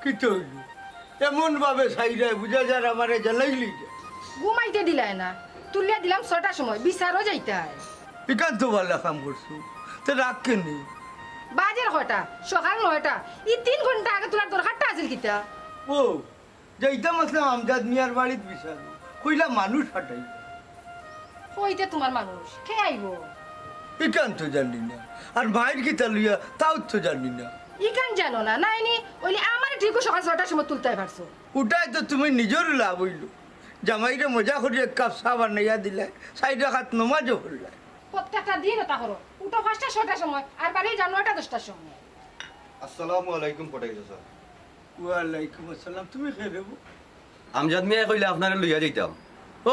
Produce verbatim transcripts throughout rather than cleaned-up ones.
কিতা অইলো? এমন ভাবে চাইরায় বুঝা যার আমারে জ্বালাইলি যে। ঘুমাইতে দিলায় না, তুলিয়া দিলাম ছয়টার সময়, বিচারও যাইতায়। ইখান তো ভালা কাম করছো, তে রাগ কেনে? বাজের কয়টা? সকাল নয়টা। ই তিন ঘন্টা আগে তুলার দরকারটা আছিল কিতা? ও, যাইতাম আছলাম আমজাদ মিয়ার বাড়িত বিচারো, কইলা মানুষ ফাটাইবা। কইতে তুমার মানুষ, কে আইবো? ইখান তো জানি না, আর মাইর কিতা লইয়া তাও তো জানি না। ইখান জানো না, নাইনি? অইলে আমারে ঠিকউ সকাল ছয়টার সময় তুলতায় পারছো। উটায় তো তুমি নিজরউ লাভ অইলো, জামাইরে মজা করি এক কাপ চা বানাইয়া দিলায়, চাইর রাকাত নমাজও পড়লায়। প্রত্যেকটা দিন অতা করো, উঠো পাঁচটা ছয়টার সময়, আর বাড়ি যাও নয়টা দশটার সময়। আসসালামু আলাইকুম কটাই চাচা। ওয়ালাইকুম আসসালাম। তুমি কে রে বা? আমজাদ মিয়ায় কইলা আপনারে লইয়া যাইতাম।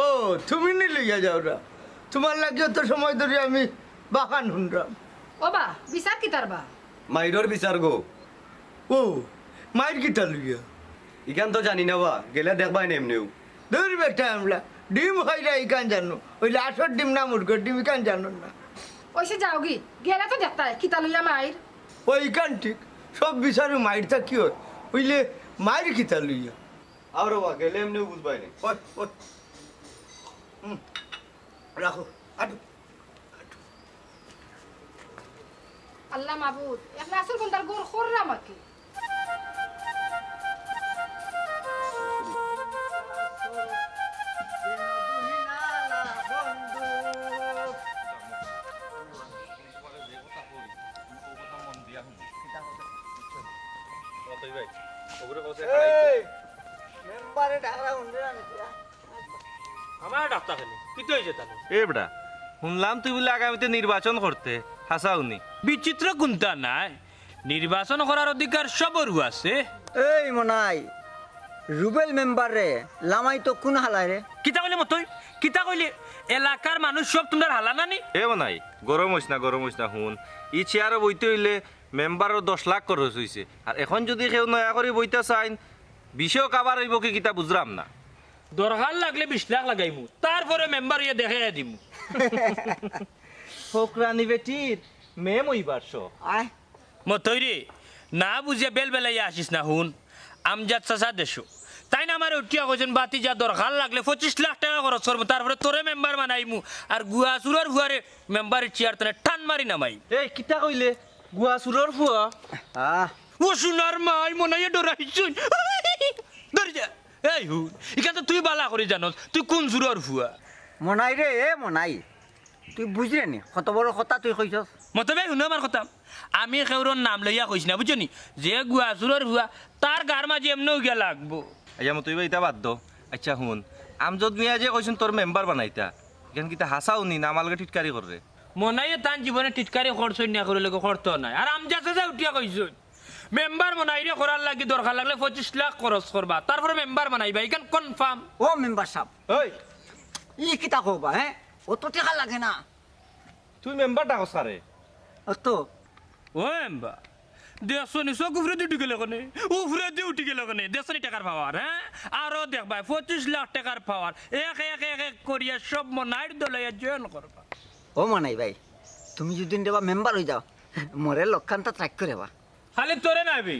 ও, তুমি নি লইয়া যাওরা? তুমার লাগি অত সময় ধরি আমি বাখান হুনরাম। ও বা, বিচার কিতার বা? মাইরর বিচার গো। ও, মাইর কিতা লইয়া? ইখান তো জানি না বা, গেলে দেখবায়নে এমনেউ। দুর বেটা আমলা, ডিম খাইরা ইখান জানো, অইলে আসর ডিম না মুরগর ডিম ইখান জানো না। অইছে যাওগি, গেলে তো দেখতায়, কিতা লইয়া মাইর। ও ইখান ঠিক, সব বিচারো মাইর থাকি অয়, অইলে মাইর কিতা লইয়া? আও রে বা, গেলে এমনেউ বুঝবায়নে। ওই, ওই। হুম, রাখো, আটো। আল্লাহ মাবুদ, এক নাসুর বন্দার ঘর কররা মাকে। এই, মেম্বারে ডাকরা হুনরে না নি? আমার ডাকতা কেনে? কিতা অইছে তার? এ বেটা, হুনলাম তুই বুলে আগামীতে নির্বাচন করতে, হাছা নি? বিচিত্র কুন্তা নাই, নির্বাচন করার অধিকার সবরউ আছে। এই মনাই, রুবেল মেম্বাররে লামাইতো কুন হালায় রে? কিতা কইলে মতই? কিতা কইলে? এলাকার মানুষ সব তুমরার হালা না নি? এ মনাই, গরম অইস না, গরম অইস না, হুন। ই চেয়ারো বইতে অইলে মেম্বারর দশ লাখ খরচ অইছে। আর এখন যুদি কেউ নয়া করি বইতা চাইন, বিশেও কাবার অইবো কি কিতা বুঝরাম না। দরকার লাগলে বিশ লাখ লাগাইমু, তারপরে মেম্বার অইয়া দেখাইয়া দিমু। ফকরানি বেটির মেম অইবার শখ। আয়। মতইরে, না বুঝিয়া বেলবেলাইয়া আসিস না হুন। আমজাদ চাচা দেশো। তাইন আমারে উঠিয়া কইছইন, "ভাতিজা, দরকার লাগলে পঁচিশ লাখ টেকা খরচ করমু, তারপরে তোরে মেম্বার বানাইমু, আর গুয়া চুরর ফুয়ারে মেম্বারর চেয়ার তনে টান মারি নামাই।" এই, কিতা কইলে? গুয়া চুরর ফুয়া? আহ। ও সোনার মাই, মনাইয়ে ডরাইছইন। ধরি যা। এই হুন, ইখান তো তুই ভালা করি জানস, তুই কুন চুরর ফুয়া? মনাই রে, এ মনাই। তুই বুঝরে নি, কত বড় কথা তুই কইছস? মতই ভাই, হুনো আমার কথা। আমি কেউরর নাম লইয়া কইছি না, বুঝছো নি? যে গুয়া চুরর ফুয়া, তার গার মাঝে এমনেউ গিয়া লাগবো। আইচ্ছা, মতই ভাই, ইতা বাদ দেও। আইচ্ছা, হুন, আমজাদ মিয়া যে কইছইন তোর মেম্বার বানাইতা, ইখান কিতা হাছাউ নি, না আমার লগে টিটকারি কররে? মনাইয়ে তান জীবনে টিটকারি করছইন না, কেউরর লগে করতো নায়। আর আমজাদ চাচা উঠিয়া কইছইন, মেম্বার মনাইরে করার লাগি দরকার লাগলে পঁচিশ লাখ খরচ করবা, তারপরে মেম্বার বানাইবা, ইখান confirm। ও মেম্বার সাব, ওই, ই কিতা কও বা, হে? অত টেকা লাগে না। তুই মেম্বার ডাকস কারে? অত। ও মেম্বার, দেখছো নি, চউখ উপরেদি উঠি গেল কেনে, উপরেদি উঠি গেল কেনে, দেখছো নি টেকার power, হে? আরো দেখবায়, পঁচিশ লাখ টেকার power, এক, এক, এক, এক করিয়া সব মনাইর দলে join করবা। ও মনাই ভাই, তুমি যুদি রেবা মেম্বার অইযাও, মোরে লক্ষান্তা ত্রাইক করেবা। খালি তোরে নায় বে,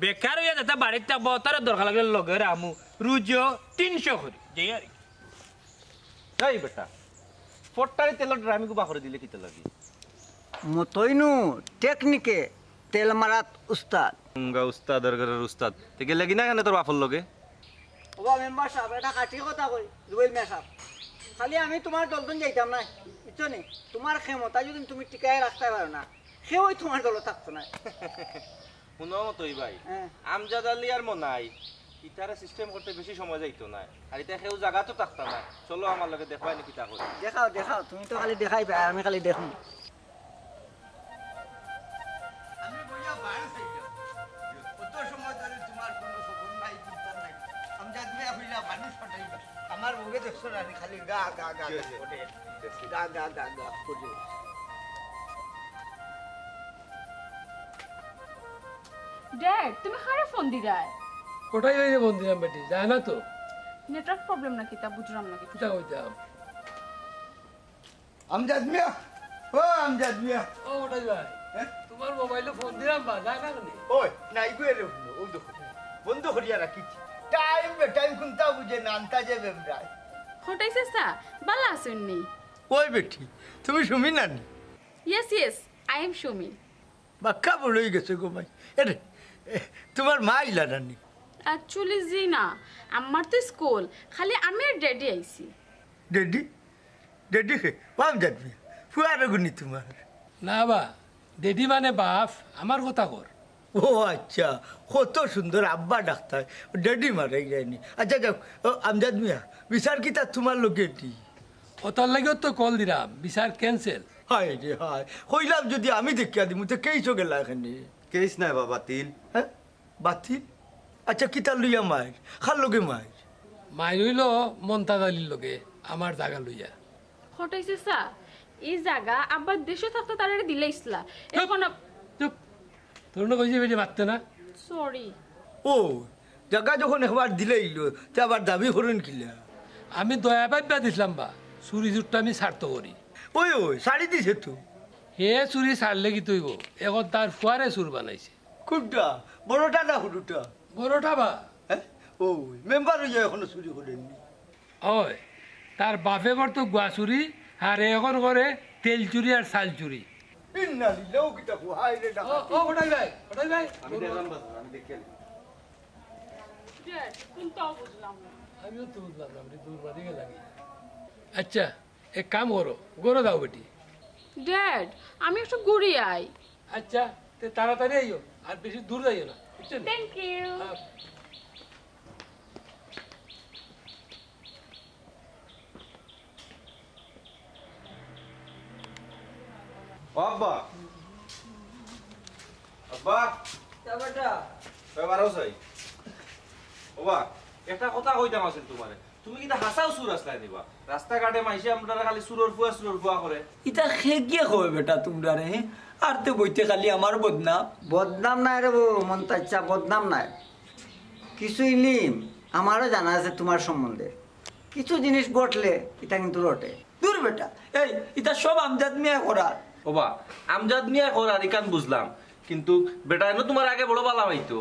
বেকার অইয়া যেতা বাড়িত থাকবো, তারে দরকার লাগলে লগে রামু, রুজিও তিনশো করি, যেই আর কি। এই বেটা, ফট্টারি তেলর ড্রামিগু বাখরে দিলে কিতা লাগি? মতইনু টেকনিকে তেল মারাত উস্তাদ। উঙ্গা উস্তাদর ঘরর উস্তাদ। তে গেলে কি না কেনে তোর বাপর লগে? ওবা মেম্বার সাব, এটা খাটি কথা কই, জুবেল মিয়া সাব। খালি আমি তুমার দলতন যাইতাম নায়, বুঝছো নি? তুমার ক্ষমতা যুদি তুমি টিকায় রাখতায় পারো না, কেউই তুমার দলো থাকতো নায়। হুনো মতই ভাই, হ্যাঁ। আমজাদ আলী আর মনাই, ইতারে system করতে বেশি সময় যাইতো নায়। আর ইতা কেউ জাগাত থাকতা নায়। চলো আমার লগে দেখবায় নি কিতা করি। দেখাও, দেখাও, তুমি তো খালি দেখাইবায়, আর আমি খালি দেখমু। আমি বইয়া বার চাইলাম। অত সময় ধরি তুমার কুনু খবর নাই, চিন্তা নাই। আমজাদ মিয়া কইলা মানুষ ফাটাইবা। আমার তুমি দেখছো না, খালি গা, গা, গা, গা করে। গা, গা, গা, গা করে। ড্যাড, তুমি কারে ফোন দিরায়? কটাই ভাইরে ফোন দিলাম বেটি, যায় না তো। নেটওয়ার্ক প্রবলেম নাকি, তা বুঝলাম না কিছু। কিতা কইতাম? আমজাদ মিয়া, ও আমজাদ মিয়া। ও কটাই ভাই, হ্যাঁ? তোমার মোবাইলে ফোন দিলাম বা, যায় না কেনে? ওই, নাই গো, এরে হুনো, ও দেখো, বন্ধ করিয়া রাখিছি। টাইম বে টাইম কোনটা বুঝে না, আনতা যে বেমরায়। কটাই চাচা, বালা আছইন নি? ওই বেটি, তুমি সুমি নানি? Yes, yes, I am Sumi. বাক্কা বড় অই গেছে গো মাই। এরে, এ, তোমার মা আইলা নানি? অ্যাকচুয়ালি জি না, আমার তো স্কুল, খালি আমি আর ড্যাডি আইছি। ড্যাডি? ড্যাডি কে? ও আমজাদ মিয়া, ফুয়ার গুনি তোমার। না বা, ড্যাডি মানে বাফ, আমার কথা কর। ও আচ্ছা, কত সুন্দর আব্বা ডাকতায়, ড্যাডি মারাই যায়নি। আচ্ছা যাও, ও আমজাদ মিয়া, বিচার কিতা তোমার লগে নি? অতার লাগিও তো কল দিলাম, বিচার ক্যান্সেল। হায় রে হায়, কইলাম যদি আমি দেখিয়া দিমু, তে কেইসও গেলা এখানে। কেস নাই বাবা, তিল। হ্যাঁ? বাতিল? আচ্ছা, কিতা লইয়া মাইর? কার লগে মাইর? মাইর অইলো মন্তাজ আলীর লগে, আমার জাগা লইয়া। কটাই চাচা, ই জাগা আব্বা দেশো থাকতে তারারে দিলাইছলা। এখন আব- চুপ, তোর না কইছি বেটি মাততে না। সরি। ও, জাগা যখন একবার দিলাইলো, তে আবার দাবি করইন কিলা? আমি দয়া পাইবা দিছলাম বা, চুরি চুরটা আমি ছাড়তো করি। ওই, ওই, ছাড়ি দিছে তো। হে চুরি ছাড়লে কিতা অইবো, এখন তার ফুয়ারে চুর বানাইছে। কোনটা? বড়টা না হুরুটা? বড়টা বা। হ্যাঁ? ও, মেম্বার অইয়া এখনো চুরি করইন নি? ওই, তার বাফে করতো গুয়া চুরি, আর হে এখন করে তেল চুরি আর চাল চুরি। ইন্না লিল্লাহ, ও কিতা কো, হায় রে ও, ডাকাতি। ও, কটাই ভাই, কটাই ভাই। আমি দেখলাম বাস, আমি দেখে ড্যাড, কোনটাও বুঝলাম না। আমিও তো বুঝলাম না, আমি দূর বাড়ি গেলাম। আচ্ছা, এক কাম করো, ঘরো যাও বেটি। ড্যাড, আমি একটু ঘুরি আই। আচ্ছা, তে তাড়াতাড়ি আইও, আর বেশি দূর যাইও না, বুঝছো নি? Thank you. হ্যাঁ। ও আব্বা, আব্বা, তা বেটা, এবারও চাই। ও বা, একটা কথা কইতাম আছিল তোমারে। তুমি কিতা হাছাউ চুর আছলায় নি বা? রাস্তাঘাটে মাইনষে আমরারে খালি চুরর ফুয়া, চুরর ফুয়া করে। ইতা কে গিয়া কয় বেটা তুমরারে, হে? আর তে বইতে খালি আমার বদনাম। বদনাম নায় রে বো, মন্তাজ চাচা, বদনাম নায়। কিছু ইলিম আমারও জানা আছে তুমার সম্বন্ধে। কিছু জিনিস ঘটলে ইতা কিন্তু রটে। দূর বেটা, এই, ইতা সব আমজাদ মিয়ায় করার। ও বা, আমজাদ মিয়ায় করার ইখান বুঝলাম, কিন্তু বেটায় নু তোমারে আগে বড় বালা পাইতো।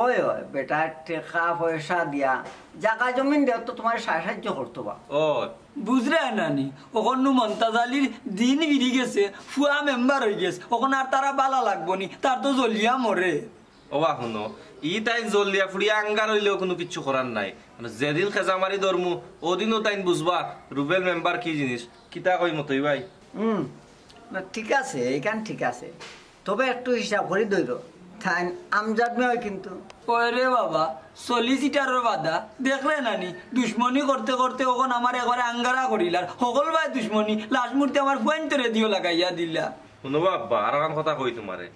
ওই, ওই, বেটায় টেকা পয়সা দিয়া, জাগা জমিন দিয়া তো তোমারে সাহায্য করতো বা। ও। বুঝরায় না নি, অখন নু মন্তাজ আলীর দিন ফিরি গেছে, ফুয়া মেম্বার অইগেছে, অখন আর তারা বালা লাগবো নি, তার তো জ্বলিয়া মরে। ও বা হুনো, ই তাইন জ্বলিয়া ফুড়িয়া আঙ্গার অইলেও কুনু কিচ্ছু করার নাই। মানে যেদিন খেজা মারি ধরমু, অদিনউ তাইন বুঝবা রুবেল মেম্বার কি জিনিস। কিতা কই মতই ভাই? হুম, না, ঠিক আছে, ইখান ঠিক আছে, তবে একটু হিসাব করি ধরো, তাইন আমজাদ মিয়া অয় কিন্তু। ওরে বাবা, সলিসিটারর বাদা, দেখরে না নি, দুশমনি করতে করতে অখন আমার একবারে আঙ্গারা করিলার, হকল বায় দুশমনি, লাশ মূর্তি আমার ফুয়াইন্তরে দিও লাগাইয়া দিলা। হুনো বা আব্বা, আরোখান কথা কই তোমারে,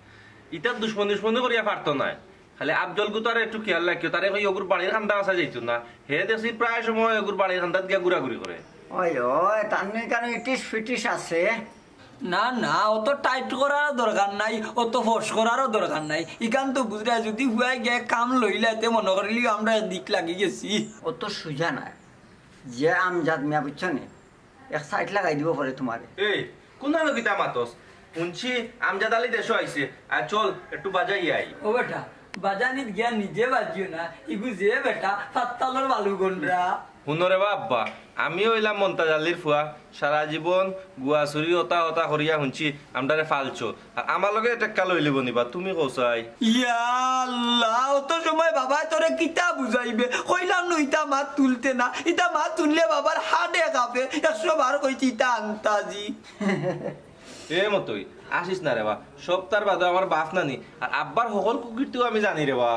ইতার দুশমনি দুশমনি করিয়া পারতো নায়। খালি আফজল গুতারে একটু খিয়াল রাখিও, তারে কই অগুর বাড়ির কান্দা আসা যাইতো না। হে দেখছি প্রায় সময় অগুর বাড়ির কান্দাত গিয়া ঘুরাঘুরি করে। ওই, ওই, তার নই কেন ইটিস ফিটিস আছে? না, না, অত টাইট করারও দরকার নাই, অত ফোর্স করারও দরকার নাই। ইখান তো বুঝরায়, যুদি ফুয়ায় গিয়া কাম লইলায়, তে মনো করিলিও আমরা দিক লাগি গেছি। অত সুজা নায়। যে আমজাদ মিয়া, বুঝছো নি? এক সাইড লাগাই দিব পরে তোমারে। এই, কুনু কিতা মাতস? হুনছি আমজাদ আলী দেশো আইছে। আর চল, একটু বাজাই আই। ও বেটা, বাজানিত গিয়া নিজে বাজিও না। ইগু যে বেটা, পাত্তালর বালু গন্ডরা। হুনো রে বা আব্বা, আমি অইলাম মন্তাজ আলীর ফুয়া, সারা জীবন গুয়া চুরি অতা অতা করিয়া হুনছি, আমরারে ফালছো। আর আমার লগে টেক্কা লইলিবো নি বা, তুমি কও চাই। ইয়া আল্লাহ, অত সময় বাবায় তোরে কিতা বুঝাইবে? কইলাম নু ইতা মাত তুলতে না, ইতা মাত তুললে বাবার হার্টে কাঁপে। একশো বার কইছি ইতা আন্তাজি। এ মতই, আসিস না রে বা, সব তার বাদে আমার বাফ নানি, আর আব্বার হকল কুকীর্তিও আমি জানি রে বা।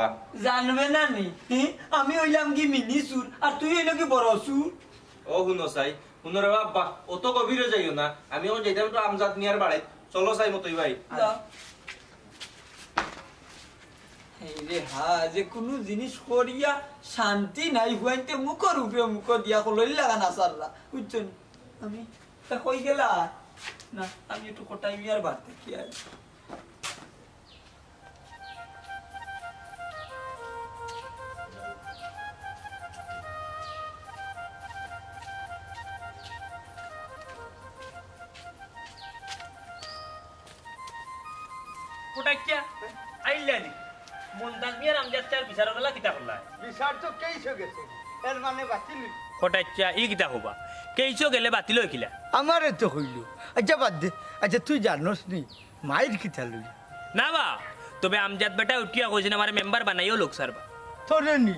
জানবে না নি? হি? আমি অইলাম কি মিনি চুর, আর তুই অইলো কি বড় চুর? ও হুনো চাই, হুনো রে বা আব্বা, অত গভীরে যাইও না, আমি অখন যাইতাম একটু আমজাদ মিয়ার বাড়িত। চলো চাই মতই ভাই। যাও। এই রে হা, যে কুনু জিনিস করিয়া শান্তি নাই, হুয়াইন্তে মুখর উপরে মুখ দিয়া কলইর লাখান আছাররা, বুঝছো নি? আমি তা কই গেলা? না, আমি একটু কটাই মিয়ার বাড়িত কি আর। কটাই কিয়া? আইলা নি? মন্তাজ মিয়ার আমজাদ চাচার বিচারর বেলা কিতা করলা? বিচার তো কেইসও গেছে, এর মানে বাতিল অইল। কটাই কিয়া, ই কিতা কইবা? কেইসও গেলে বাতিল অয় কিলা? আমারে তো কইলো। আচ্ছা, বাদ দে। আচ্ছা, তুই জানোস নি, মাইর কিতা লই? না বা, তবে আমজাদ বেটা উঠিয়া কইছে না, আমারে মেম্বার বানাইও লোক সারবা। তোরে নি?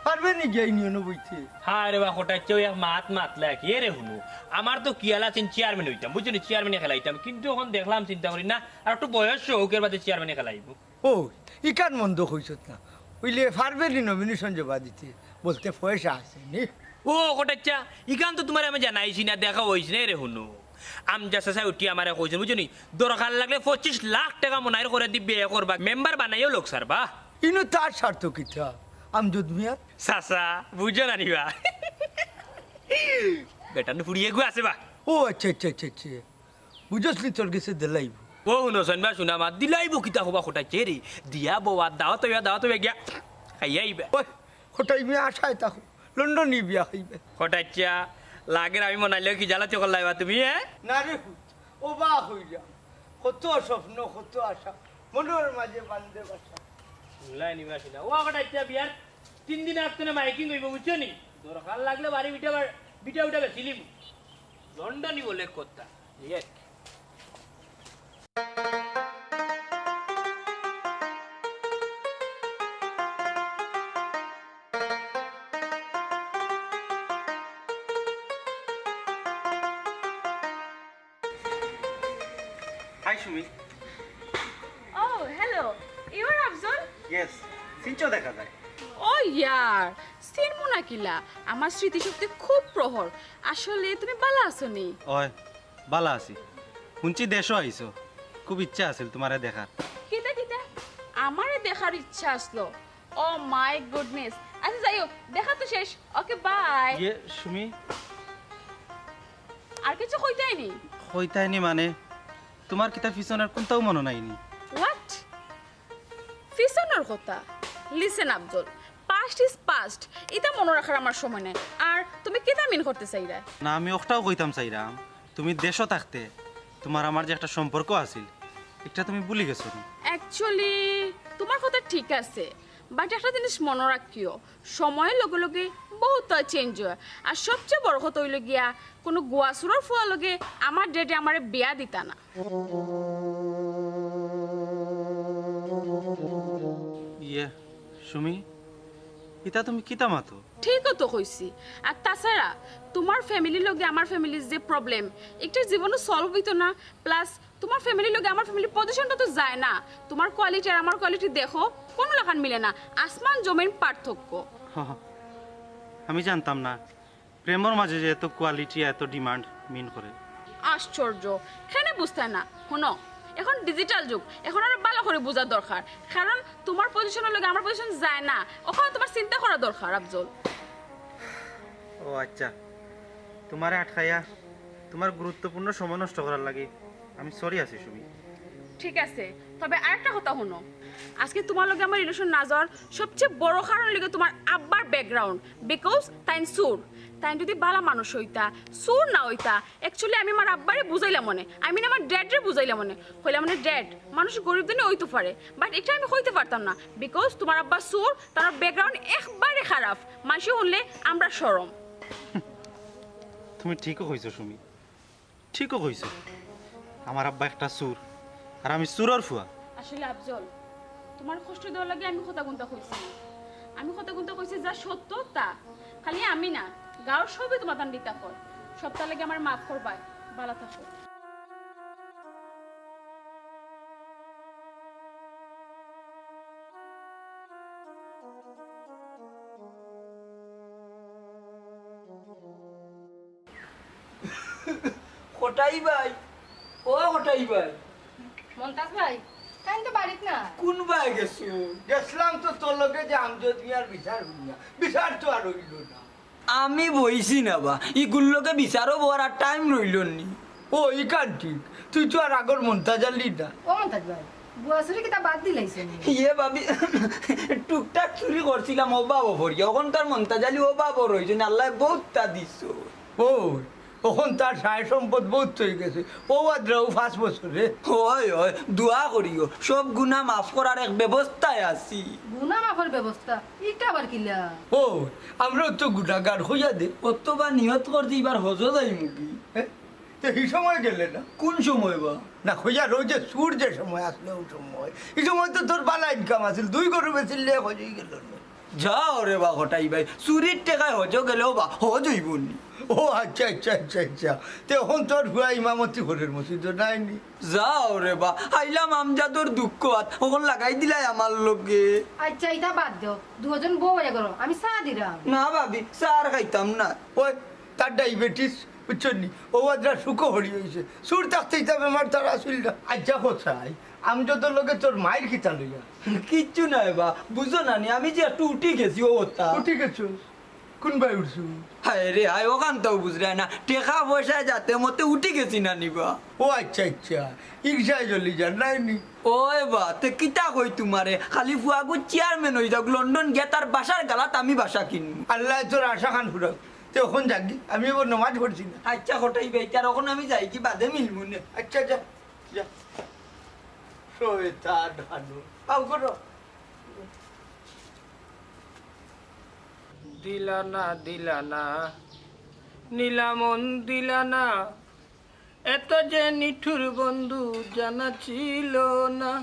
পারবে নি গিয়া ইউনিয়নো বইতে? হায় রে বা, কটাই কিয়া, ওই এক মাত মাতলা কি? এ রে হুনো, আমার তো খিয়াল আছিল চেয়ারম্যান অইতাম, বুঝছো নি? চেয়ারম্যানে খেলাইতাম, কিন্তু অখন দেখলাম, চিন্তা করি না, আর একটু বয়স অউক, এর বাদে চেয়ারম্যানে খেলাইবো। ও, ইখান মন্দ কইছত না। অইলে পারবে নি নমিনেশন জমা দিতে? বলতে পয়সা আছে নি? ও, কটাই কিয়া, ইখান তো তুমারে আমি জানাইছি না, দেখা অইছে না রে হুনো। আমজাদ চাচায় উঠি আমারে কইছইন, বুঝছো নি? দরকার লাগলে পঁচিশ লাখ টেকা মনাইর করে দি ব্যয় করবা, মেম্বার বানাইও লোক সারবা। ইনো তার স্বার্থ কিতা? আমজাদ মিয়া? চাচা, বুঝো না নি বা? বেটার নু ফুড়ি এগু আছে বা। ও আচ্ছা, আচ্ছা, আচ্ছা, আচ্ছা। বুঝছনি, তোর গেছে দিলাইবো। ও হুনো, সইনবা, হুনা মা, দিলাইবো কিতা কইবা কটাই কিয়া রে? দিয়া বওয়া, দাওয়াত অইবা, দাওয়াত অইবা গিয়া খাইয়া আইবা। ওই, কটাই মিয়া আশায় থাকো, লন্ডনি বিয়া খাইবে। কটাই কিয়া, লাগের আমি মনাইলে কি জ্বালাতি করলাইবা তুমি, হ্যাঁ? না রে পুত, ও বা কইলাম, কত স্বপ্ন, কত আশা, মনর মাঝে বান্ধে বাসা। হুনলাই নি বা হুনা। ও কটাই কিয়া, বিয়ার তিন দিন আগ থনে মাইকিং অইবো, বুঝছো নি? দরকার লাগলে বাড়ি ভিটা বা-, ভিটা উঠা বেচিলিমু। লন্ডনি বলে কথা। ইয়ে। হাই সুমি। ও, hello. You are Afzal? Yes, চিনছো দেখা যায়। ও ইয়ার, চিনমু না কিলা? আমার স্মৃতিশক্তি খুব প্রখর। আসলে তুমি বালা আছো নি? অয়, বালা আছি। হুনছি দেশো আইছো, খুব ইচ্ছা আছিল তুমারে দেখার। কিতা কিতা? আমারে দেখার ইচ্ছা আছলো? ও মাই গুডনেস। আচ্ছা, যাই হোক, দেখা তো শেষ। ওকে, বাই। ইয়ে, সুমি। আর কিছু কইতায় নি? কইতায় নি মানে, তুমার কিতা পিছনর কুনটাও মনো নাই নি? হোয়াট? পিছনর কথা? লিসেন আফজল, past is past, ইতা মনো রাখার আমার সময় নাই। আর তুমি কিতা মিন করতে চাইরায়? না, আমি অকটাউ কইতাম চাইরাম, তুমি দেশো থাকতে তুমার আমার যে একটা সম্পর্ক আছিল, ইটা তুমি ভুলি গেছো নি? অ্যাকচুয়ালি, তুমার কথা ঠিক আছে, বাট একটা জিনিস মনো রাখিও, সময়র লগে লগে বহুত চেঞ্জ অয়। আর সবচেয়ে বড় কথা অইলো গিয়া, কুনু গুয়াচুরর ফুয়ার লগে আমার ড্যাডে আমারে বিয়া দিতা না। ইয়ে, সুমি, ইতা তুমি কিতা মাতো? ঠিকউ তো কইছি। আর তাছাড়া, তুমার ফ্যামিলির লগে আমার ফ্যামিলির যে প্রবলেম, ইটা জীবনো সলভ অইতো না। প্লাস, তুমার ফ্যামিলির লগে আমার ফ্যামিলির পজিশনটা তো যায় না। তুমার কোয়ালিটি আর আমার কোয়ালিটি দেখো, কুনু লাখান মিলে না, আসমান জমিন পার্থক্য। হ, হ। আমি জানতাম না প্রেমর মাঝে যে এত কোয়ালিটি, এত ডিমান্ড মিন করে। আশ্চর্য, কেনে বুঝতায় না? হুনো, এখন ডিজিটাল যুগ, এখন আরো ভালা করি বুঝা দরকার, কারণ তুমার পজিশনর লগে আমার পজিশন যায় না, অখানো তুমার চিন্তা করা দরকার, আফজল। ও আচ্ছা, তুমারে আটকাইয়া তুমার গুরুত্বপূর্ণ সময় নষ্ট করার লাগি আমি সরি আছি, সুমি। ঠিক আছে, তবে আরেকটা কথা হুনো, আজকে তুমার লগে আমার রিলেশন না যাওয়ার সবচেয়ে বড় কারণ অইলো গিয়া তুমার আব্বার ব্যাকগ্রাউন্ড, বিকজ তাইন চুর। তাইন যদি ভালা মানুষ অইতা, চুর না অইতা, অ্যাকচুয়ালি আমি আমার আব্বারে বুঝাইলাম অনে, আই মিন আমার ড্যাডরে বুঝাইলাম অনে, কইলাম অনে, "ড্যাড, মানুষ গরিব ধনী অইতো পারে, বাট ইটা আমি কইতে পারতাম না, বিকজ তুমার আব্বা চুর, তান ব্যাকগ্রাউন্ড একবারে খারাপ, মানষে হুনলে আমরার শরম।" তুমি ঠিকউ কইছো সুমি, ঠিকউ কইছো। আমার আব্বা একটা চুর, আর আমি চুরর ফুয়া। আসলে আফজল, তুমার কষ্ট দেওয়ার লাগি আমি কথাগুনতা কইছি না। আমি কথাগুনতা কইছি যা সত্য তা। খালি আমি না, গাঁওর সবে তুমার তান দিতা কয়। সবতার লাগি আমারে মাফ করবায়, ভালা থাকো। কটাই ভাই, ও কটাই ভাই। মন্তাজ ভাই, তাইন তো বাড়িত না। কুনবায় গেছো? গেছলাম তো তোর লগে যে আমজদ মিয়ার বিচার হুনিয়া, বিচার তো আর অইল না। আমি বইছি না বা, ইগুর লগে বিচারও বওয়ার আর টাইম রইল নি। ও ইখান ঠিক, তুই তো আর আগর মন্তাজ আলী না। ও মন্তাজ ভাই, বুয়া চুরি কিতা বাদ দিলাইছো নি? ইয়ে ভাবি, টুকটাক চুরি করছিলাম, অভাবও পড়িয়া, অখনকার মন্তাজ আলী অভাবও রইছে না, আল্লায় বউততা দিছো। ও অখন তার সয় সম্পদ বউত অই গেছে। ও আদ্রাও পাঁচ বছরে। হয় হয়, দোয়া করিও, সব গুনা মাফ করার এক ব্যবস্থায় আছি। গুনা মাফর ব্যবস্থা? ইটা আবার কিলা? ও আমরাও তো গুনাগার, কইয়া দে। অতবা নিয়ত করছি ইবার হজো যাইমুগি। হে? তে হি সময় গেলে না? কুন সময় বা? না, কইয়া রও যে চুর যে সময় আসলে ও সময়। ই সময় তো তোর বালা ইনকাম আছিল, দুই গরু বেচিলে হজই গেল না। যাও রে বা কটাই ভাই, চুরির টেকায় হজো গেলেও বা হজ অইব নি। ও আচ্ছা আচ্ছা আচ্ছা আচ্ছা। তে অখন তোর ফুয়া ইমামতি করের মসজিদো, নায় নি? যাও রে বা, আইলাম আমজাদর দুঃখ আত, অখন লাগাই দিলাই আমার লগে। আচ্ছা, ইটা বাদ দেও, দুইজন বউ অইয়া করো, আমি চা দিরাম। না ভাবি, চা আর খাইতাম না। ওই তার ডায়াবেটিস, বুঝছো নি? ও আদ্রা সুখ হরি অইছে। চুর থাকতে ইতা বেমার তার আসিল না। আচ্ছা কটাই, আমজদর লগে তোর মাইর কিতা লইয়া? কিচ্ছু নায় বা, বুঝো না নি, আমি যে একটু উঠি গেছি, ও অতা। উঠি গেছো? কুনবায় উঠছো? হায় রে হায়, অখানতাও বুঝরায় না, টেকা পয়সায় যাতে মতে উঠি গেছি না নি বা। ও আচ্ছা আচ্ছা, রিক্সায় চলি যার, নায় নি? ওই বা, তে কিতা কই তুমারে, খালি ফুয়াগু চেয়ারম্যান অই যাউক, লন্ডন গিয়া তার বাসার গালাত আমি বাসা কিনমু। আল্লায় তোর আশা খান ফুরাউক। তে অখন যাগি, আমি এবার নমাজ পড়ছি না। আচ্ছা কটাই ভাই, তার অখন আমি যাইগি, বাদে মিলমু নে। আচ্ছা যা, যা। শয়তান হানু। আও করো। দিলা না, দিলা না, নীলা মন দিলা না, এত যে নিঠুর বন্ধু জানা ছিল না।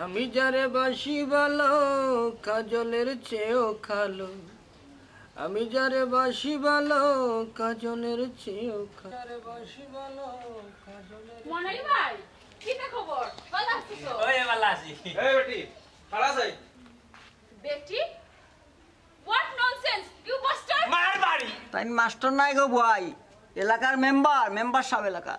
আমি যারে বাসি ভালো, কাজলের চেয়েও কালো। আমি যারে বাসি ভালো, কাজলের চেয়েও কালো। যারে বাসি ভালো, কাজলের মনাই ভাই, কিতা খবর? ভালা আছো তো? ওই ভালা আছি। এই বেটি, খাড়া যাই। বেটি? What nonsense, you bastard! মার বাড়ি। তাইন মাস্টার নায় গো ভাই, এলাকার মেম্বার, মেম্বার সাব এলাকার।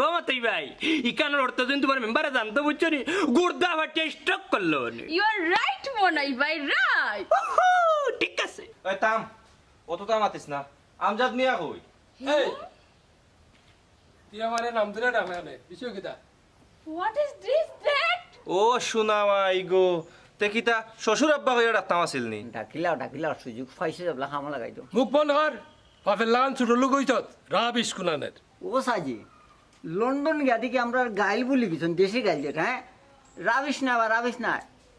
ও মতই ভাই, ইখানর অর্থ যদি তুমার মেম্বারে জানতো, বুঝছো নি, গুর্দা ফাটিয়া স্ট্রোক করলো নি। You are right, মনাই ভাই, right! ঠিক আছে। ওই থাম, অততা মাতিস না। আমজাদ মিয়া কই? এই, তুই আমারে নাম ধরে ডাকলে কেনে? বিষয় কিতা? What is this, Dad? ও সোনা মাই গো, তে কিতা শ্বশুর আব্বা কইয়া ডাকতাম আছিল নি? ডাকিলাও, ডাকিলাও, সুযোগ পাইছে যেবলা কামো লাগাই দেও। মুখ বন্ধ কর। বাপের লাখান ছোট লোক অইছত, রাবিশ কুনানের। ও সাজি, লন্ডন গিয়া দেখি আমরার গাইল ভুলি গেছইন, দেশি গাইল যেটা, হ্যাঁ? রাবিশ না বা রাবিশ না,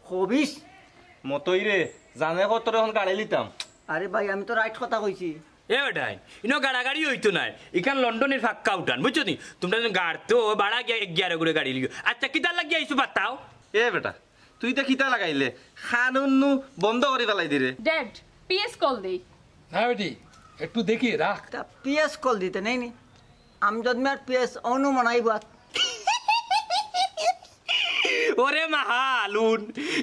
খবিশ। মতই রে, জানে কত রে অখন গাড়ি লিতাম। আরে ভাই, আমি তো রাইট কথা কইছি। এ বেটাইন, ইনো গাড়াগাড়ি অইতো নায়, ইখান লন্ডনর ফাক্কা উঠান, বুঝছো নি? তুমরা যেন গাড়তে বাড়া গিয়া এক গিয়ারে করে গাড়ি লিও। আচ্ছা, কিতার লাগি আইছো বাতাও? এ বেটা, তুই ইতা কিতা লাগাইলে? কানুন নু বন্ধ করি ফালাই দিরে। Dad, পিএস কল দেই। না বেটি, একটু দেখি রাখ। তা পিএস কল দিতে নেই নি? আমজাদ মিয়ার পিএস অনু মনাই বুয়াত। ওরে মাহালুন,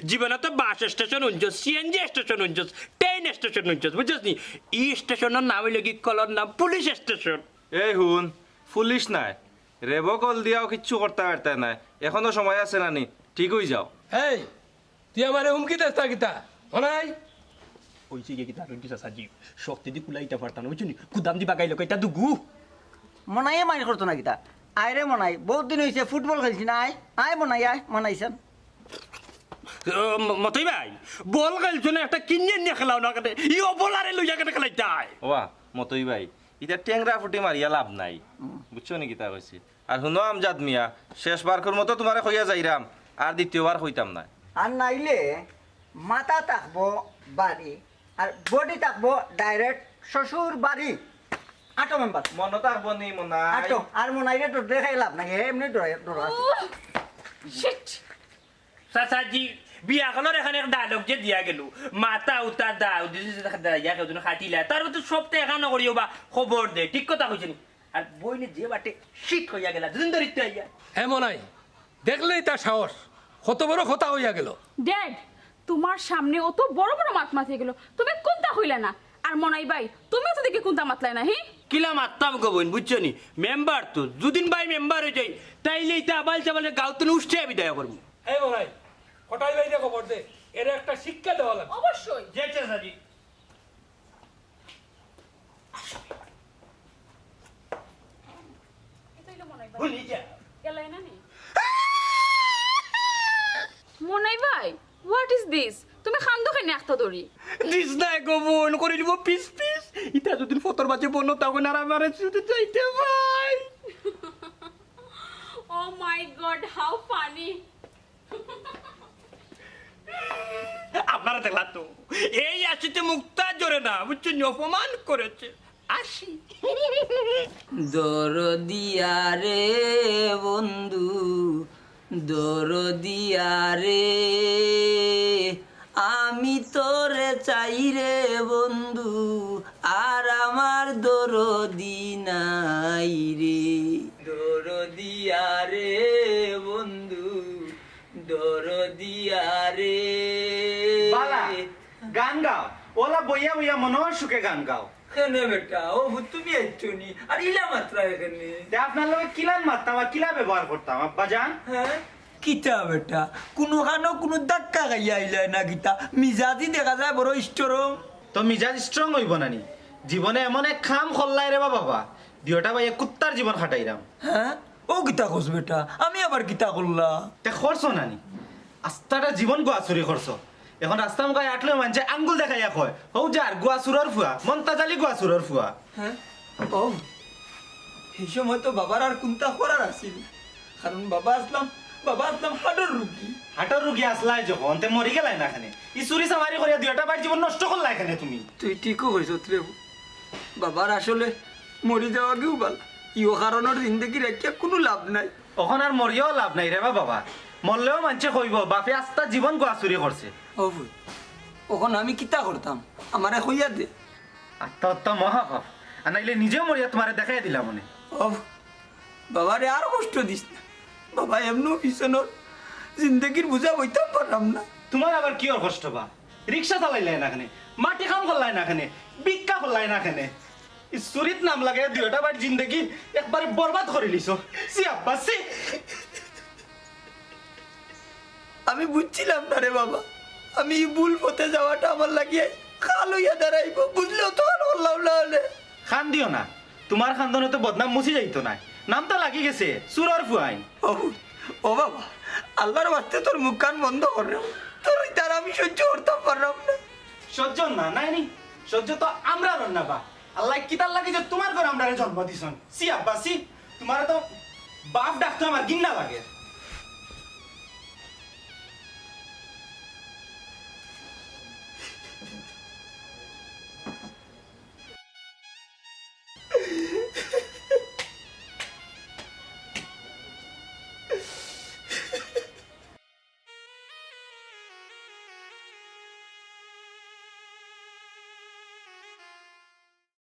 জীবনে তো বাস স্টেশন হুনছস, সিএনজি স্টেশন হুনছস, ট্রেন স্টেশন হুনছস, বুঝছস নি? ই স্টেশনর নাম অইলো কি, কলর নাম পুলিশ স্টেশন। এই হুন, পুলিশ নায়, রেবো কল দিয়াও কিচ্ছু করতা পারতায় নায়, এখনো সময় আছে না নি, ঠিক অই যাও। এই, তুই আমারে হুমকি দেস না কিতা? অনাই? ওই যে কিতা রুটি চাচাজি, শক্তি দি কুলাইতা পারতাম না, বুঝছো নি? গুদাম দি বাগাইলো কইতা দুগু। মনাইয়ে মাইর করতো না কিতা? আয় রে মনাই, বহুত দিন অইছে ফুটবল খেলছি না, আয়, আয় মনাই, আয়, মনাইছান। ও, ম-, মতই ভাই, বল খেলছো না, একটা কিনে নিয়া খেলাও না কেনে? ই অবলারে লইয়া কেনে খেলাইতা আয়? ওয়া, মতই ভাই, ইতা টেংরা ফুটি মারিয়া লাভ নাই, বুঝছো নি কিতা কইছি? আর হুনো আমজাদ মিয়া, শেষবারকুর মতো তুমারে কইয়া যাইরাম, আর দ্বিতীয়বার কইতাম না। আর নাইলে মাথা থাকবো বাড়ি, আর বডি থাকবো ডাইরেক্ট শ্বশুর বাড়ি। আটো মেম্বার, মনো থাকবো নি মনাই? আটো। আর মনাইরে তো দেখাই লাভ নাই, এমনি ডরা, ডরা আছে। Shit! চাচাজি, বিয়া করলে এখানে এক ডায়লগ যে দিয়া গেল, মাথা উতা দাও, দিদি দাঁড়াইয়া কেউ যেন খাটিলা, তার মধ্যে সব তো এখানো করিও বা খবর দে, ঠিক কথা কইছে নি? আর বইনে যে বাটে শীত হইয়া গেলা, দুদিন ধরে তো আইয়া। হে মনাই, দেখলেই তার সাহস, কত বড় কথা হইয়া গেল। ড্যাড, তোমার সামনে অত বড় বড় মাত মাতি গেল, তুমি কোনটা কইলা না? আর মনাই ভাই, তুমি তো দেখি কোনটা মাতলায় না, হি? কিলা মাততাম গো বইন, বুঝছো নি? মেম্বার তো, যুদিন ভাই মেম্বার অই যাই, তাইলে ইতা আবাল চাবালে গাউতুন উষ্টিয়া বিদায় করমু। এই বলাই, কটাই ভাইরে খবর দে, এরে একটা শিক্ষা দেওয়া লাগবে। অবশ্যই। জি চাচাজি। এটা হইলো মনে হয়। হুনি যা। গেলাই না নি? মনাই ভাই, what is this? তুমি কান্দো কেনে একটা দড়ি? দিস না গো বইন, করি দিব পিস পিস। ইতা যুদি ফতর বাজে বনো, তখন আর আমারে ছুটি চাইতে ভাই। Oh my God, how funny! আপনারা দেখলা তো, এই আসিতে মুক্তা জোরে না, বুঝছো নি? অপমান করেছে। আসি। দরদিয়া রে বন্ধু, দরদিয়া রে, আমি তোরে চাই রে বন্ধু, আর আমার দরদি নাই রে। দরদিয়া রে বন্ধু, দরদিয়া রে। বালা, গান গাও। ওলা বইয়া বইয়া মনর সুখে গান গাও। কেনে বেটা, ও ভূত তুমি আইছো নি? আর ইলা মাতরা এখানে। তে আপনার লগে কিলান মাততাম আর কিলা ব্যবহার করতাম, আব্বা জান? হ্যাঁ? কিতা বেটা, কুনুখানো কুনু ধাক্কা খাইয়া আইলায় না কিতা? মিজাজি দেখা যায় বড় strong। তো মিজাজ strong অইবো না নি? জীবনে এমন এক কাম করলায় রে বা বাবা, দুইটা ভাইয়ে কুত্তার জীবন কাটাইরাম। হ্যাঁ? ও কিতা কস বেটা? আমি আবার কিতা করলা? তে করছো না নি? আস্তাটা জীবন গুয়া চুরি করছো। এখন রাস্তা মুখায় আটলে মানষে আঙ্গুল দেখাইয়া কয়, "হউ যার গুয়া চুরর ফুয়া, মন্তাজ আলী গুয়া চুরর ফুয়া।" হ্যাঁ? ও, সেই সময় তো বাবার আর কুন্তা করার আছিল, কারণ বাবা আছলাম, বাবা আছলাম হার্টর রুগী। হার্টর রুগী আছলায় যখন, তে মরি গেলায় না কেনে? ই চুরি চামারি করিয়া দুইটা ভাইর জীবন নষ্ট করলায় কেনে তুমি? তুই ঠিকউ কইছত রে। বাবার আসলে মরি যাওয়াগিউ বালা। ইও কারণর জিন্দেগি রাখিয়া কুনু লাভ নাই। অখন আর মরিয়াও লাভ নাই রে বা বাবা। মরলেও মানষে কইবো, "বাপে আস্তা জীবন গুয়া চুরি করছে।" ও ভূত, অখন আমি কিতা করতাম? আমারে কইয়া দে। আত্মহত্যা মহাপাপ। আর নাইলে নিজেও মরিয়া তুমারে দেখাইয়া দিলাম অনে। ও বাবারে আর কষ্ট দিস না। বাবা, এমনেউ পিছনর জিন্দেগির বুঝা বইতাম পারলাম না। তুমার আবার কিওর কষ্ট বা? রিক্সা চালাইলায় না কেনে, মাটি কাম করলায় না কেনে, ভিক্ষা করলায় না কেনে? ই চুরিত নাম লাগাইয়া দুইটা ভাইর জিন্দেগি একবারে বরবাদ করিলিছো। ছি আব্বা, ছি। আমি বুঝছিলাম না রে বাবা, আমি ই ভুল পথে যাওয়াটা আমার লাগিয়া কাল অইয়া দাঁড়াইবো, বুঝলেও তো আর করলাম না অনে। কান্দিও না, তুমার কান্দনে তো বদনাম মুছি যাইতো নায়, নাম তো লাগি গেছে চুরর ফুয়াইন। ও, ও বাবা, আল্লার ওয়াস্তে তোর মুখখান বন্ধ কর রে। তোর ইতার আমি সহ্য করতাম পারলাম না। সহ্য না, নায় নি? সহ্য তো আমরার না বা। আল্লায় কিতার লাগি যে তুমার ঘরো আমরারে জন্ম দিছইন। ছি আব্বা, ছি। তুমারে তো বাপ ডাকতে আমার ঘিন্না লাগে।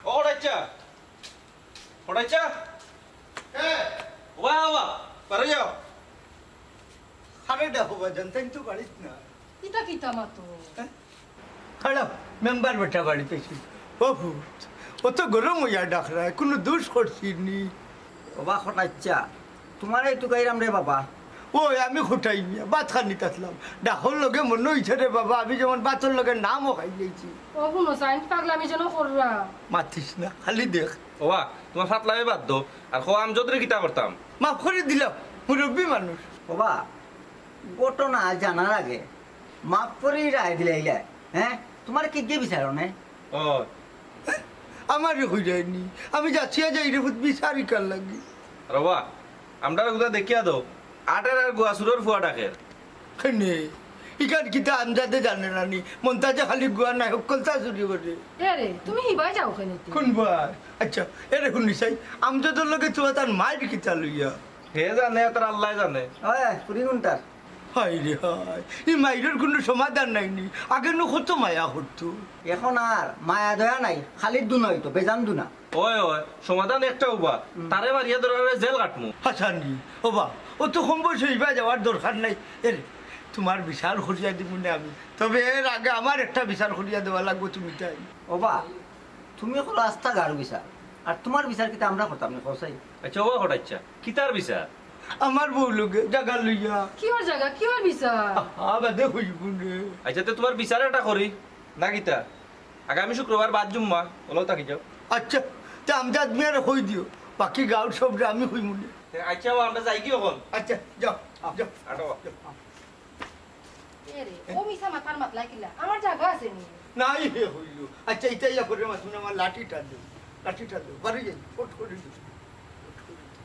ও কটাইচ্ছা, কটাইচ্ছা। হ্যাঁ। ওবা, ওবা, বারে যাও। আরে দেখো বাজান, তাই তো বাড়িত না। ইটা কিতা মাতো? হ্যাঁ? খাড়াও, মেম্বার বেটা বাড়িত আইছি। ও ভূত, অত গরম অইয়া ডাকরায়, কুনু দোষ করছি নি? ওবা কটাইচ্ছা, তুমারে তুকাইরাম রে বাবা। ওই আমি কটাই মিয়া, ভাত খানিত আছলাম। ডাকর লগে মনো অইছে রে বাবা, আমি যেমন ভাতর লগে নামও খাইলাইছি। ও হুনো, সাইন পাগলামি যেন কররা। মাতিস না, খালি দেখ। ওবা, তুমার ফাতলামি বাদ দেও। আর কও আমজদরে কিতা করতাম? মাফ করি দিলাম, মুরব্বি মানুষ। ওবা, ঘটনা জানার আগে মাফ করি রায় দিলাইলা, হ্যাঁ? তুমার কিগে বিচার অনে? ও। আমারে কইরায় নি, আমি যাচিয়া যাই রে ভূত বিচার ইকার লাগি। রে ওবা, আমরারে হুদা দেখিয়া দেও, আটের আর গুয়া চুরর ফুয়া ডাকের। কেনে, ইখান কিতা আমজাদে জানে না নি? মন্তাজে খালি গুয়া নায়, হক্কলতা চুরি করে। এ রে, তুমি হিবায় যাও কেনে তে? কুনবার? আইচ্ছা, এরে হুনি চাই, আমজাদর লগে তুমার তার মাইর কিতা লইয়া? হে জানে, তার আল্লায় জানে। ওই, পুরি কুনটার? হায় রে হায়, ই মাইরর কুনু সমাধান নাই নি? আগে নু কত মায়া করতো। এখন আর মায়া দয়া নাই, খালি দুনা অইতো, বেজান দুনা। ওই, ওই, সমাধান একটাউ বা, হুম। তারে মারিয়া ধরারে জেল কাটমু। হাছা নি, ওবা, অত কম বয়সে ইবায় যাওয়ার দরকার নাই। এরে, তুমার বিচার করিয়া দিমু নে আমি, তবে এর আগে আমার একটা বিচার করিয়া দেওয়া লাগবো তুমি তাই। ওবা, তুমি করো আস্তা গার বিচার, আর তুমার বিচার কিতা আমরা করতাম নি, কও চাই? আচ্ছা, ও কটাইচ্ছা, কিতার বিচার? আমার বউ লগে জাগা লইয়া। কিওর জাগা, কিওর বিচার? আহা, বাদে কইবো নে। আচ্ছা, তে তুমার বিচার এটা করি না কিতা? আগামী শুক্রবার বাদ জুম্মা, অলাউ থাকি যাও। আচ্ছা, তে আমজাদ মিয়ারে কই দিও, বাকি গাউর সবরে আমি কইমু নে। তে আচ্ছা, ও আমরা যাইগি অখন। আচ্ছা, যাও, যাও। আটো। এরে, ও মিছা মাতার মাতলা কিলা? আমার জাগা আছে নি? নাই হে কইলো। আচ্ছা, ইতা ইয়া করে মাতুন, আমার লাঠিটা দেও। লাঠিটা দেও। বাড়ি যাই, ফট করে দেও। ফট করে দেও।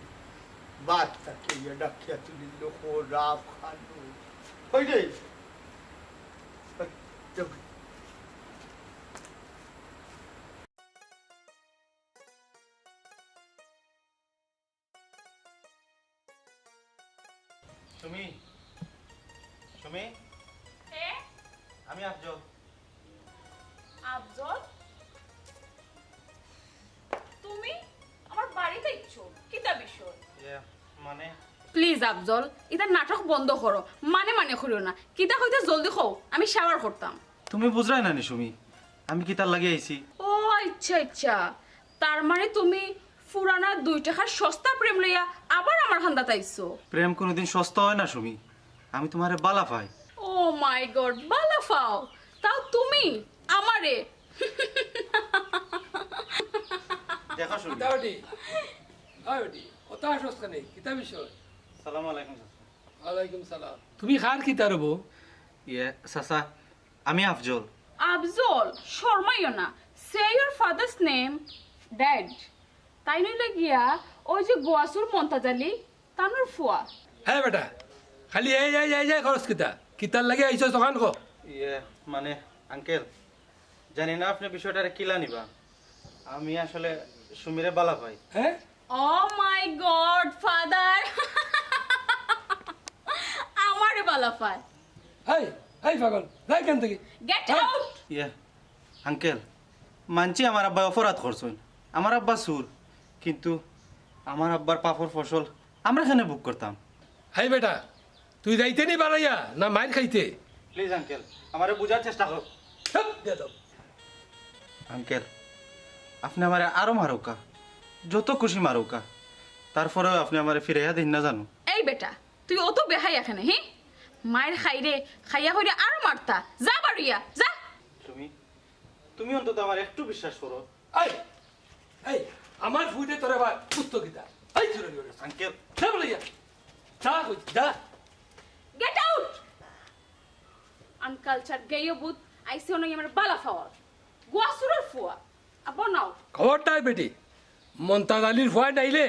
বাদ তাকে ইয়া ডাকিয়া তুলিল, খরাব খানো। কই রে? যাও। সুমি, সুমি, কে? আমি আফজল। আফজল? তুমি আমার বাড়িত আইছো? কিতা বিষয়? ইয়ে, মানে? Please আফজল, ইতা নাটক বন্ধ করো, মানে মানে করিও না। কিতা কইতে জলদি কও, আমি shower করতাম। তুমি বুঝরায় না নি সুমি, আমি কিতার লাগি আইছি? ও আচ্ছা আচ্ছা, তার মানে তুমি পুরানা দুই টেকার সস্তা প্রেম লইয়া আবার আমার কান্দাত আইছো। প্রেম কুনুদিন সস্তা অয় না সুমি, আমি তুমারে বালা পাই। Oh my God, বালা পাও? তাও তুমি আমারে? দেখো সুমি। কিতা বেটি? ওই বেটি, অত হাসস কেনে? কিতা বিষয়? সালামু আলাইকুম চাচা। ওয়ালাইকুম সালাম। তুমি কার কিতা রে বা? ইয়ে, চাচা, আমি আফজল। আফজল, শরমাইও না। Say your father's name, Dad. তাইন অইলা গিয়া ওই যে গোয়াসুর মন্তাজ আলী, তানর ফুয়া। হে বেটা, খালি এই, এই, এই, এই করস কিতা? কিতার লাগি আইছস অখান ক? ইয়ে, মানে, আঙ্কেল, জানি না আপনে বিষয়টারে কিলা নিবা। আমি আসলে সুমিরে বালা পাই। হে? Oh my God, father! আমারে বালা পায়। এই, এই পাগল, যা এখান থাকি। Get out! ইয়ে, আঙ্কেল, মানছি আমার আব্বায় অপরাধ করছইন, আমার আব্বা চুর, কিন্তু আমার আব্বার পাপর ফসল আমরা কেনে ভোগ করতাম? হেই বেটা, তুই যাইতে নি বাড়াইয়া না মাইর খাইতে? Please আঙ্কেল, আমারে বুঝার চেষ্টা করো। চুপ, বেয়াদব। আঙ্কেল, আপনে আমারে আরো মারউক্কা, যত খুশি মারউক্কা, তারপরেও আপনে আমারে ফিরাইয়া দিন না জানো। এই বেটা, তুই অত বেহায়া কেনে, হি? মাইর খাইরে, খাইয়া কইরে আরো মারতা। যা বাড়িয়া, যা। তুমি, তুমি অন্তত আমার একটু বিশ্বাস করো। এই, এই, আমার ফুইতে তোরে আবার কুত্তো কিতা? এই চুরে নিয়ে গেছে। আঙ্কেল। যা বলে যা। যা কই, যা। Get out! Uncultured গেয়ো ভূত, আইছে অনো আমার বালা পাওয়ার। গোয়াসুরর ফুয়া। আব্বা নাও। খবরদার বেটি, মন্তাজ আলীর ফুয়া নাইলে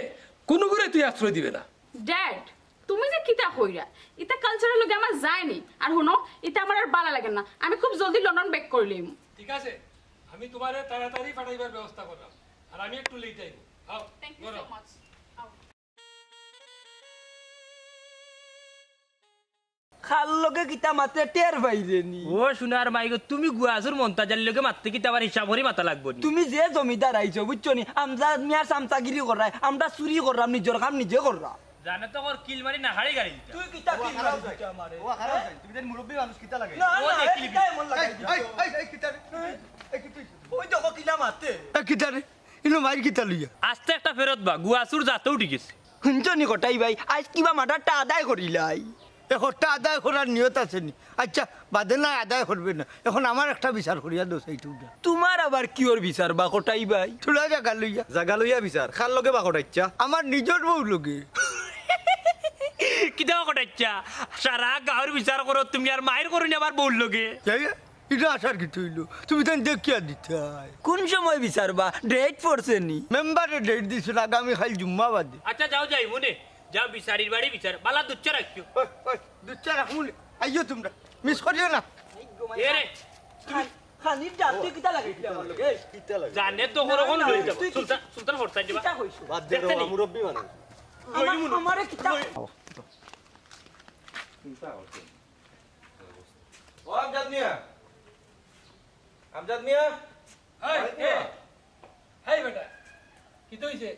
কুনুগুরে তুই আশ্রয় দিবে না। Dad, তুমি যে কিতা কইরা, ইতা culture-র লগে আমার যায় নি। আর হুনো, ইতা আমার আর বালা লাগে না। আমি খুব জলদি লন্ডন back করিলিমু। ঠিক আছে, আমি তুমারে তাড়াতাড়ি পাঠাইবার ব্যবস্থা কররাম। আর আমি একটু late আইমু। আও, Thank you so much. আও। কার লগে কিতা মাতে টের পাইরে নি? ও সোনার মাই গো, তুমি গোয়াসুর মন্তাজ আলীর লগে মাততে কিতা আবার হিসাব করি মাতা লাগবো নি? তুমি যে জমিদার আইছো, বুঝছো নি? আমজাদ মিয়ার চামচাগিরি কররায়, আমরা চুরি কররাম, নিজর কাম নিজে কররাম। জানে তো কর কিল মারি না হাড়ি গাড়ি দিতা। তুই কিতা কিল মারি দিতা আমারে? ও খারাপ যায়, তুমি জানি মুরব্বী মানুষ কিতা লাগে? না, ও না, দেখলি কিতা এমন লাগাই এই, দিছো? এই, এই, কিতা রে? এই, কিতা? ওই দেখো কিলা মাতে। এ, কিতা রে? ইনো মাইর কিতা লইয়া? আস্তে একটা ফেরত বা, গোয়াসুর জাতও ঠিক আছে। হুনছো নি কটাই ভাই, আইজ কিবা মার্ডারটা আদায় করিলাই। এ হকটা আদায় করার নিয়ত আছে নি? আচ্ছা, বাদে না আদায় করবে না। এখন আমার একটা বিচার করিয়া দেও, সেইটুকু। তুমার আবার কিওর বিচার বা কটাই ভাই? থুড়া জাগা লইয়া। জাগা লইয়া বিচার? কার লগে বা কটাইচ্ছা? আমার নিজর বউর লগে। কিতা বা কটাইচ্ছা? সারা গাউর বিচার করো তুমি, আর মাইর করো নি আবার বউর লগে। যাই, ইটা আসার কিতা অইলো? তুমি তাইন দেখিয়া দিতায়। কুন সময় বিচার বা? Date পড়ছে নি? মেম্বারে date দিছইন আগামী কাইল জুম্মা বাদে। আচ্ছা, যাও, যাইমু নে। যাও, বিচারির বাড়ি বিচার। বালা দুধ চা রাখিও। ওই, ওই, দুধ চা রাখমু নে। আইও তুমরা। Miss করিও না। এ রে, তুমি খানির ডাক তুই কিতা লাগাইছিলি আমার লগে? এই, জানে তো করো কোন লই যাবো। তুই কি সুলতান, সুলতান হরতাই দিবা। কিতা কইছো? বাদ দে রে, দেখতে নি? মুরব্বী মানুষ। আমার, আমারে কিতা? চিন্তা করছে। ও আমজাদ মিয়া। আমজাদ মিয়া। এই, বাড়িত এই, না? এই বেটা, কিতা অইছে?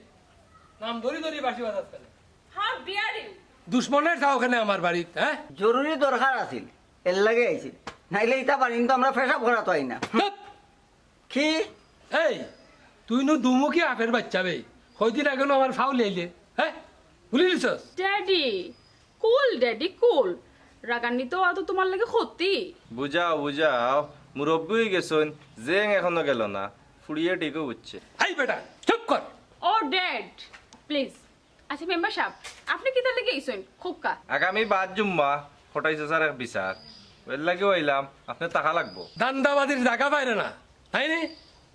নাম ধরি ধরি বাঁশি বাজাস কেনে? How dare you? দুশমনের চাও কেনে আমার বাড়িত, হ্যাঁ? জরুরি দরকার আছিল, এর লাগি আইছি। নাইলে ইতা বাড়িত তো আমরা পেশাব করাত আই না। চুপ! কি? এই, তুই নু দুমুখী আফের বাইচ্চা বে। কয়দিন আগে নু আমার ফাউ লাইলে, হে? ভুলি গেছস? ড্যাডি, কুল ড্যাডি, কুল। রাগান্বিত অওয়া তো তুমার লাগি ক্ষতি। বুঝাও, বুঝাও, মুরব্বি অইগেছইন, জেং এখনো গেল না, ফুড়িয়ে ঠিকউ বুঝছে। এই বেটা, চুপ কর। ও ড্যাড, প্লিজ। আচ্ছা মেম্বার সাব, আপনে কিতার লাগি আইছইন? কউক্কা। আগামী বাদ জুম্মা কটাই চাচার এক বিচার, এর লাগিউ আইলাম, আপনে টাকা লাগবো। ধান্দাবাজির জাগা পাইরে না, তাই নি?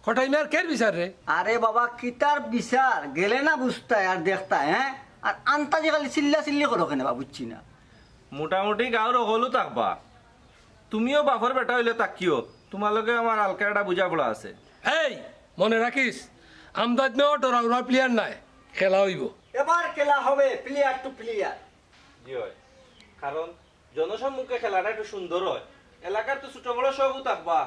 কটাই মিয়ার কের বিচার রে? আরে বাবা, কিতার বিচার? গেলে না বুঝতায় আর দেখতায়, হ্যাঁ? আর আন্তাজি খালি চিল্লা চিল্লি করো কেনে বা, বুঝছি না। মোটামুটি গাঁওর হকলউ থাকবা, তুমিও বাপর বেটা অইলে থাকিও, তুমার লগে আমার হালকা একটা বুঝাপড়া আছে। এই, মনে রাখিস, আমজাদ মিয়াও ডরাউরা প্লেয়ার নায়, খেলা অইবো। এবার খেলা হবে প্লেয়ার টু প্লেয়ার। জি অয়, কারণ জনসম্মুখে খেলাটা একটু সুন্দর অয়। এলাকার তো ছোট বড় সবউ থাকবা,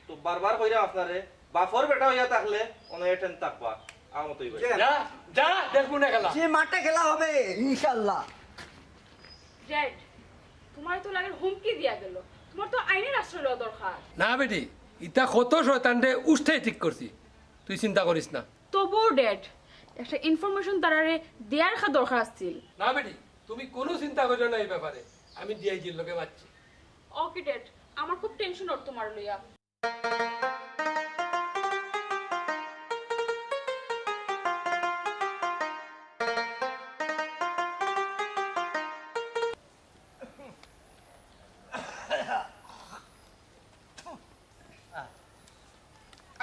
তো বারবার কইরাম আপনারে, বাপর বেটা অইয়া থাকলে অনো এটেন থাকবা, আমার মতো অইবা। যা, যা, দেখমু না খেলা। যে মাঠে খেলা হবে ইনশাল্লাহ। ড্যাড, তুমারে তো লাগের হুমকি দিয়া গেল, তুমার তো আইনের আশ্রয় লওয়া দরকার। না বেটি, ইতা কত শয়তানরে উষ্টাই ঠিক করছি, তুই চিন্তা করিস না। তবুও ড্যাড, একটা ইনফরমেশন তারারে দেওয়ার খা দরকার আছিল। না বেটি, তুমি কুনু চিন্তা করিও না এই ব্যাপারে, আমি ডিআইজির লগে মাতছি। ওকে ড্যাড, আমার খুব টেনশন অর তুমার লইয়া।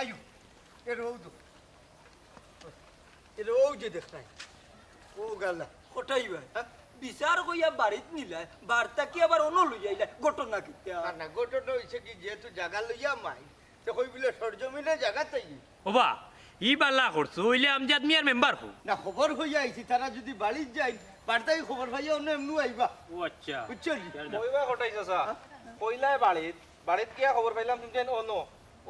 আইও, এর ও তো, এর ও যে দেখ নাই, ও গালা। কটাই ভাই, হ্যাঁ? বিচার কইয়া বাড়িত নিলায়, বার্তা কি আবার অনো লইয়া আইলায়? ঘটনা কিতা? না, না, ঘটনা অইছে কি, যেহেতু জাগা লইয়া মাই, তে কই বুলে সরজমিনে জাগা তাই। ওবা, ই বালা করছো, অইলে আমজাদ মিয়ার মেম্বার কো? না, খবর কইয়া আইছি, তারা যুদি বাড়িত যাইন, বার্তায় খবর পাইয়া অনো এমনু আইবা। ও আচ্ছা। বুঝছো নি? কইবা কটাই চাচা, কইলায় বাড়িত, বাড়িত গিয়া খবর পাইলাম তুমি যেন অনো,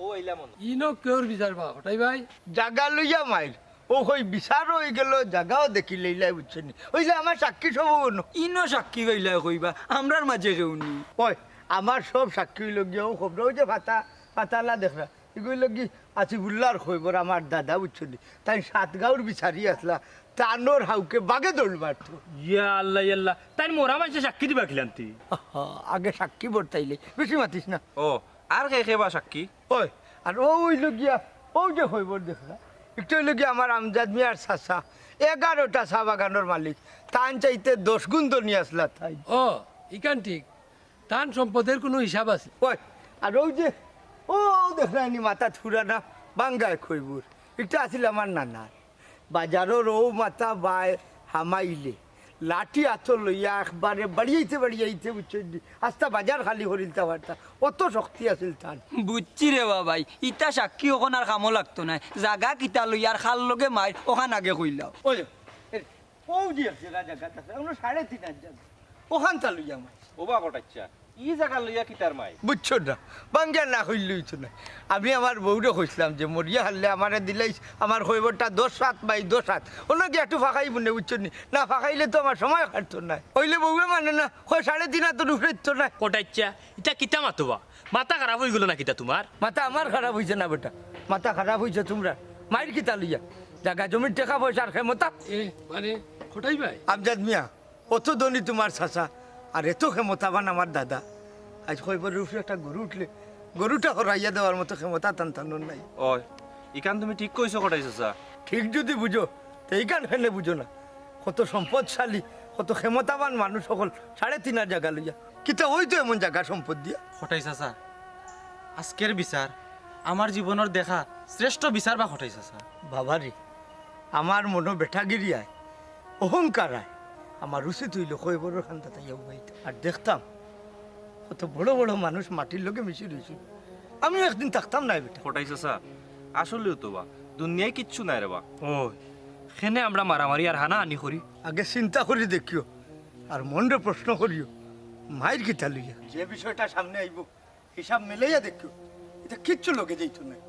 ও আইলাম অনো। ইনো কেউর বিচার বা, কটাই ভাই? জাগা লইয়া মাইর, ও কই বিচারও অইগেলো, জাগাও দেখিলাইলায়, বুঝছো নি? অইলে আমার সাক্ষী সবউ অনো। ইনো সাক্ষী পাইলায় কইবা, আমরার মাঝে কেউ নি। ওই, আমার সব সাক্ষী অইলো গিয়া, ও খবর অউ যে ফাতা, ফাতালা দেখরা। ইগু অইলো গি আসিফুল্লার খবর আমার দাদা, বুঝছো নি? তাইন সাতগাঁওর বিচারি আছলা, তানর হাউকে বাঘে দৌড় মারতো। ইয়া আল্লাহ, ইয়া আল্লাহ, তাইন মরা মানষে সাক্ষী দিবা কিলান্তি? আহা, আগে সাক্ষী বর্তাইলে, বেশি মাতিস না। ও, আর কে কে বা সাক্ষী? ওই, আর ও অইলো গিয়া, ও যে খবর দেখরা, একটা অইলো গিয়া আমার আমজাদ মিয়ার চাচা, এগারোটা চা বাগানর মালিক, তান চাইতে দশ গুণ ধনী আছলা তাইন। ও, ইখান ঠিক। তান সম্পদের কুনু হিসাব আছে? ওই, আর অউ যে, ও দেখরায়নি মাথাত ফুরানা বাঙ্গায় খইবুর, ইটা আছিল আমার নানার। বাজারর অউ মাথা বায় হামাইলে, লাঠি আতো লইয়া একবারে বাড়িয়াইতে বাড়িয়াইতে, বুঝছো নি, আস্তা বাজার খালি করিলতা পারতা, অত শক্তি আছিল তান। বুঝছি রে বাবাই, ইতা সাক্ষী অখন আর কামো লাগতো নায়। জাগা কিতা লইয়া আর কার লগে মাইর, অখান আগে কইলাও। ওই, এ, অউ যে এক জেলা জাগা আছে, অনো সাড়ে তিন হাজার জাগা। অখানতা লইয়া মাইর। ওবা কটাইচ্ছা, ই জাগা লইয়া কিতার মাইর? বুঝছো না, বাঙ্গিয়া না কইলে অইতো নায়। আমি আমার বউরে কইছলাম যে মরিয়া হারলে আমারে দিলাইস, আমার খইবরটা দশ হাত বাই দশ হাত। অনো গিয়া একটু ফাঁকাই বুনে, বুঝছো নি? না ফাঁকাইলে তো আমার সময় কাটতো নায়। অইলে বউয়ে মানে না, কয় সাড়ে তিন হাতর উপরে তো নায়। কটাইচ্ছা, ইতা কিতা মাতো বা? মাথা খারাপ অইগেলো না কিতা তুমার? মাথা আমার খারাপ অইছে না বেটা, মাথা খারাপ অইছে তুমরার। মাইর কিতা লইয়া? জাগা জমির টেকা পয়সার ক্ষেমতা। এ, মানে, কটাই ভাই? আমজাদ মিয়া, অত ধনী তুমার চাচা, আর এত ক্ষেমতাবান আমার দাদা। আইজ খইবরর উপরে একটা গরু উঠলে, গরুটা হরাইয়া দেওয়ার মতো ক্ষেমতা তান তানর নাই। ওই, ইখান তুমি ঠিক কইছো কটাই চাচা। ঠিক যুদি বুঝো, তে ইখান কেনে বুঝো না? কত সম্পদশালী, কত ক্ষেমতাবান মানুষ অকল সাড়ে তিন হাত জাগা লইয়া। কিতা অইতো এমন জাগা সম্পদ দিয়া? কটাই চাচা, আজকের বিচার আমার জীবনর দেখা শ্রেষ্ঠ বিচার বা কটাই চাচা। বাবারে, আমার মনো বেটাগিরি আয়, অহংকার আয়। আমার উচিত অইলো খইবরর কান্দাত আইয়া উবাইতাম। আর দেখতাম, কত বড় বড় মানুষ মাটির লগে মিশি রইছইন। আমিও একদিন থাকতাম নায় বেটা। কটাই চাচা, আসলেউ তো বা, দুনিয়ায় কিচ্ছু নায় রে বা। ওই, কেনে আমরা মারামারি আর হানাহানি করি? আগে চিন্তা করি দেখিও, আর মনরে প্রশ্ন করিও, মাইর কিতা লইয়া? যে বিষয়টা সামনে আইবো, হিসাব মিলাইয়া দেখিও, ইতা কিচ্ছু লগে যাইতো নায়।